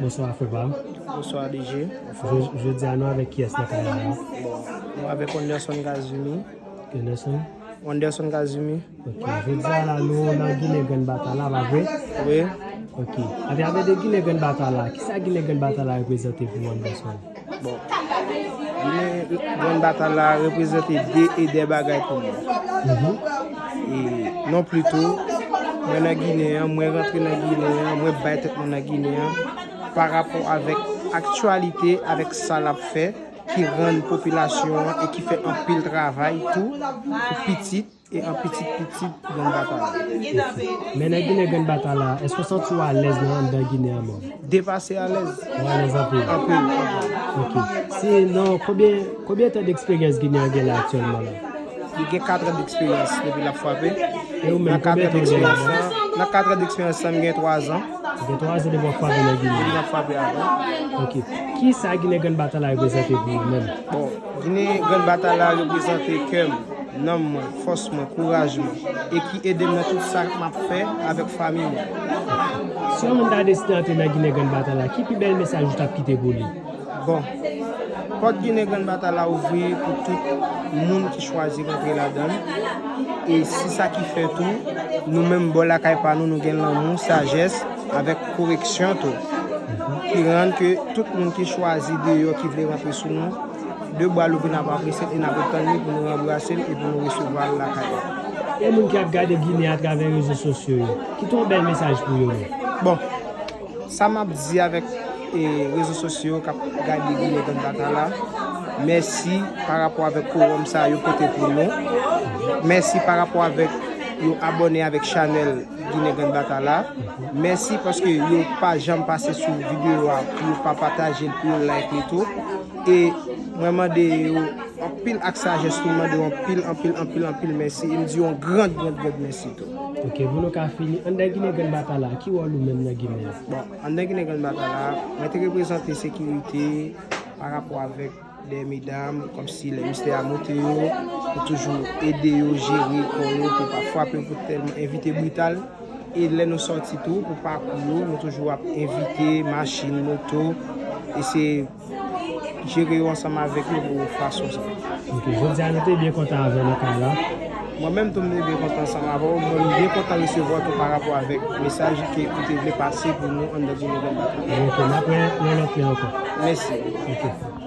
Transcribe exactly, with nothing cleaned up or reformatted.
Bonswa, frè pa m. Bonswa, D J. Jodi a nou avèk kiyès nan kay la? Bon, nou avèk Anderson Kazumi. Anderson? Anderson Kazumi. Ok, jodi a la, nou nan Ginen Grann Batala, pa vre? Wi. Ok. Atravè de Ginen Grann Batala, kisa Ginen Grann Batala reprezante pou ou, Anderson? Bon, Ginen Grann Batala reprezante de e de bagay pou mwen. Mhm. E non pli tou, mwen nan Ginen an, mwen rantre nan Ginen an, mwen bay tèt mwen nan Ginen an, pa rapò avèk aktyalite, avèk sa l ap fè, ki rann popilasyon an e ki fè anpil travay tou pou pitit e an pitit pitit Grann Batala. Men nan Ginen Grann Batala, èske w santi w alèz nan anndan Ginen an menm? Depase alèz. Ou alèz anpil? Anpil, anpil. Ok. Sinon, konbyen, konbyen tan deksperyans Ginen an gen la aktyèlman la? Li gen kat an deksperyans depi l ap frape. E ou menm, konbyen tan w gen la? Nan kat an deksperyans lan, m gen twa zan. Ou gen twa zan depi w ap frape nan Ginen an? Depi m ap frape avè l. Ok. Kisa Ginen Grann Batala reprezante pou ou menm? Bon, Ginen Grann Batala reprezante kè m, nanm mwen, fòs mwen, kouraj mwen, e ki ede m nan tout sa m ap fè avèk fanmi mwen. Si yon moun ta deside antre nan Ginen Grann Batala, ki pi bèl mesaj ou t ap kite pou li? Bon, pòt Ginen Grann Batala ouvri pou tout moun ki chwazi rantre ladan l. E se sa ki fè tou, nou menm bò lakay pa nou, nou gen lanmou, sajès, avèk koreksyon tou, ki rann ke tout moun ki chwazi deyò, ki vle rantre sou nou, de bra louvri n ap apresye l e n ap tann li pou nou ranbrase l e pou nou resevwa l lakay nou. E moun ki ap gade Ginen atravè rezo sosyo yo, kite yon bèl mesaj pou yo menm. Bon, sa m ap di avèk, e, rezo sosyo k ap gade Ginen Grann Batala, mèsi pa rapò avèk kowòm sa yo pote pou nou. Mèsi pa rapò avèk yo abòne avèk chanèl Ginen Grann Batala. Mèsi paske yo pa janm pase sou videyo a pou yo pa pataje l, pou yo like li tou. E mwen mande yo anpil ak sajès tou, mande yo anpil, anpil, anpil, anpil mèsi. E m di yo yon grand, grand, grand mèsi tou. Ok, pou nou ka fini, anndan Ginen Grann Batala, ki wòl ou menm nan Ginen an? Bon, anndan Ginen Grann Batala, mwen te reprezante sekirite pa rapò avèk de medam, kòmsi lè mistè a monte yo, nou toujou ede yo jere kò yo pou pa frape yo, pou tèlman envite brital. E lè nou sòti tou, pou pakou yo, nou toujou ap envite machin, moto, eseye jere yo ansanm avèk yo pou fason sa. Ok, jodi a nou te byen kontan avè w nan kay la. Mwen menm tou m te byen kontan ansanm avè w, mwen m byen kontan resevwa w tou pa rapò avèk mesaj ke ou te vle pase pou nou anndan Ginen Grann Batala. Ok, n ap wè yon lòt lè ankò. Mèsi. Ok.